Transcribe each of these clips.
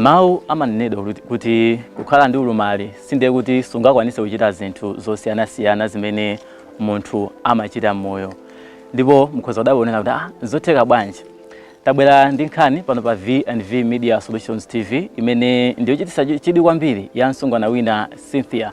Mawu amanenedwa kuti kukhala ndi ulumali sindiye kuti sungakwanise kuchita zinthu zosiyanasiyana zimene munthu amachita m'moyo. Ndipo mukhoza kudabwa kunena kuti ah, zotheka bwanji? Tabwera ndi nkhani pano pa V&V Media Solutions TV imene ndiyochititsa chidwi kwambiri ya msungwana wina Cynthia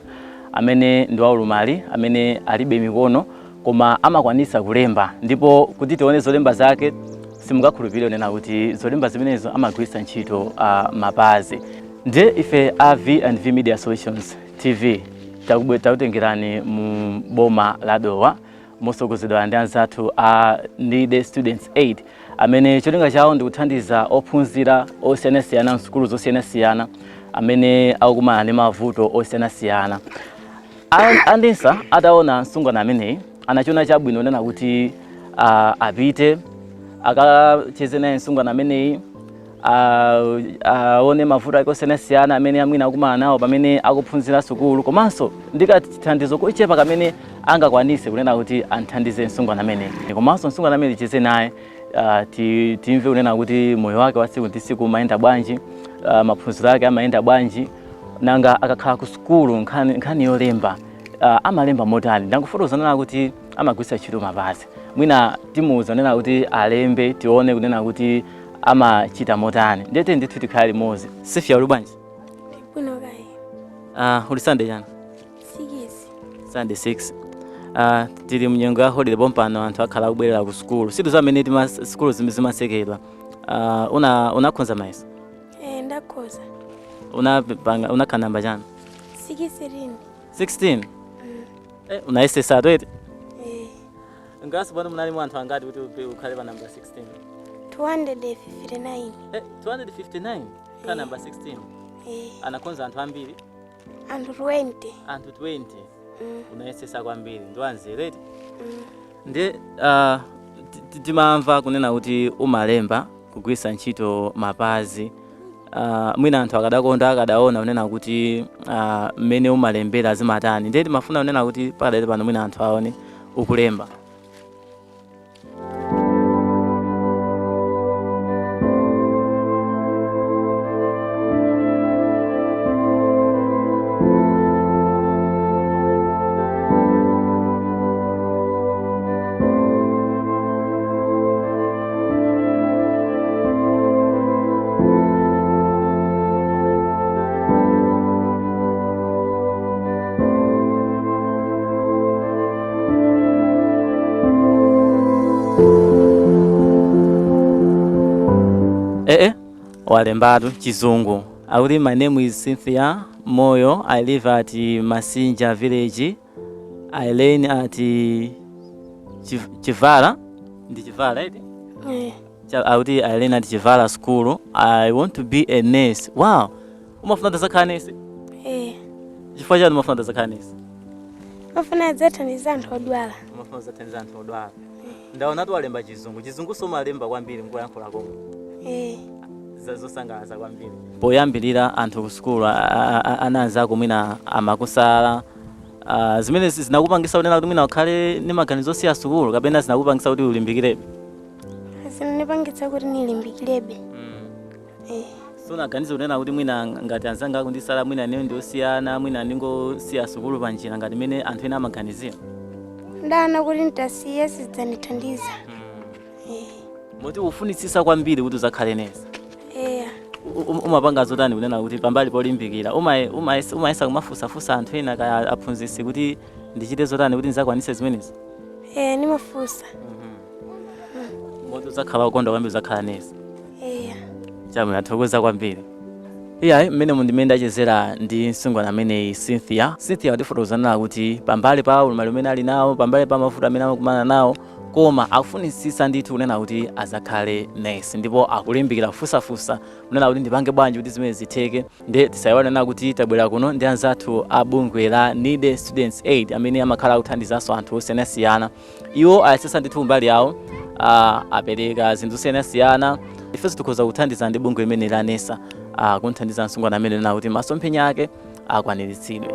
amene ndi waulumali, amene alibe mikono koma amakwanisa kulemba. Ndipo kuti tione zolemba zake, simungakhulupirire kunena kuti zolemba zimenezo amagwiritsa ntchito mapazi. Ndiye ife a V&V Media Solutions TV takutengerani mu boma la Dowa mosogozedwa ndi anzathu a Needy Students Aid, amene cholinga chawo ndi kuthandiza ophunzira osiyanasiyana msukulu zosiyanasiyana amene akukumana ndi mavuto osiyanasiyana. A NESA ataona msungwana ameneyi, anachiona chabwino kunena kuti apite akacheze naye msungwana ameneyi, aone mavuto ake osiyanasiyana amene amwina akumana nawo pamene akuphunzira sukulu, komanso ndi kathandizo kochepa kamene angakwanise kunena kuti anthandize msungwana ameneyi. Komanso msungwana amene ticheze naye, timve kunena kuti moyo wake wa tsiku ndi tsiku umayenda bwanji, maphunziro ake amayenda bwanji, nanga akakhala ku sukulu nkhani yolemba amalemba motani. Ndangofotokoza nena kuti amagwiritsa ntchito mapazi. Mwina timuuza nena kuti alembe, tione kunena kuti amachita motani. Ndete ndithu tikhale limodzi. Cynthia, uli bwanji? Bwino kaya. Uli standard chani? 6. Standard 6. Tili mnyengo ya holiday pompano, anthu akhala akubwerera ku sukulu. Situ zamene tima sukulu zimatsekedwa. Unakhonza mayeso? Eh, ndakhoza. Unapanga unakhala namba chani? 16. 16? Eh, unayesesa eti? Eh. Ngasi pano munalimo anthu angati kuti ukhale pa namba 16? 259. Eh, 259 khala namba 16? Eh. Anakhonza anthu ambiri? Anthu 20. Anthu 20? Mm. Unayesesa kwambiri, ndiwanzeru eti? Mm. Ndi timamva kunena kuti umalemba kugwiritsa ntchito mapazi. Mwina anthu akadakonda akadaona kunena kuti mmene umalembera zimatani. Ndiye timafuna kunena kuti pakadali pano mwina anthu aone ukulemba. Ee, walembatu Chizungu. Akuti, "My name is Cynthia Moyo. I live at Masinja village. I learn at Chivala." Ndi Chivala iti? Eh. Akuti, "I learn at Chivala school. I want to be a nurse." Wow, umafuna utazakhala nurse? Eh. Chifukwa chani umafuna utazakhala nurse? Mafuna adzathandiza anthu odwala. Umafuna uzathandiza anthu odwala. Ndaonatu walemba Chizungu. Chizungu somalemba kwambiri nkuyankhula komwe. Eh. Zosangalatsa kwambiri. Poyambirira anthu ku sukulu, ana anzako mwina amakusala, zimene zinakupangisa kunena kuti mwina ukhale ndi maganizo osiya sukulu, kapena zinakupangisa kuti ulimbikirebe? Zinandipangitsa kuti nilimbikirebe. Eh. Sunaganize kunena kuti mwina ngati anzanga akundisala, mwina ineyo ndiosiyana, mwina ndingosiya sukulu panjira ngati mmene anthu ena amaganizira? Ndaona kuti ntasiya sizidzandithandiza. Eh. Moti ufunitsisa kwambiri kuti uzakhale nesi? Eya. Umapanga zotani kunena kuti pambali polimbikira umayesa kumafusafusa anthu ena kaya aphunzitsi kuti ndichite zotani kuti ndizakwanise zimenezi? Eh, nimafusa. Moti uzakhala ukonda kwambiri uzakhala nesi? Eya. Chabwino, athokoza kwambiri. Iyayi, mmene ndimene ndachezera ndi msungwana ameneyi Cynthia. Cynthia watifotokozanira kuti pambali pa ulumali umene ali nawo, pambali pa mavuto amene amakumana nawo, koma akufunitsitsa ndithu kunena kuti azakhale nesi, ndipo akulimbikira kufusafusa kunena kuti ndipange bwanji kuti zimene zitheke. Ndi tisayiwale kunena kuti tabwera kuno ndi anzathu a bungwe la Needy Students Aid amene amakhala akuthandizanso anthu osiyanasiyana. Iwo ayesesa ndithu mbali yawo, apereka zinthu zosiyanasiyana. Ifenso tikhoza kuthandiza ndi bungwe limene la NESA, kunthandiza msungwana amene nena kuti masomphenya ake akwaniritsidwe.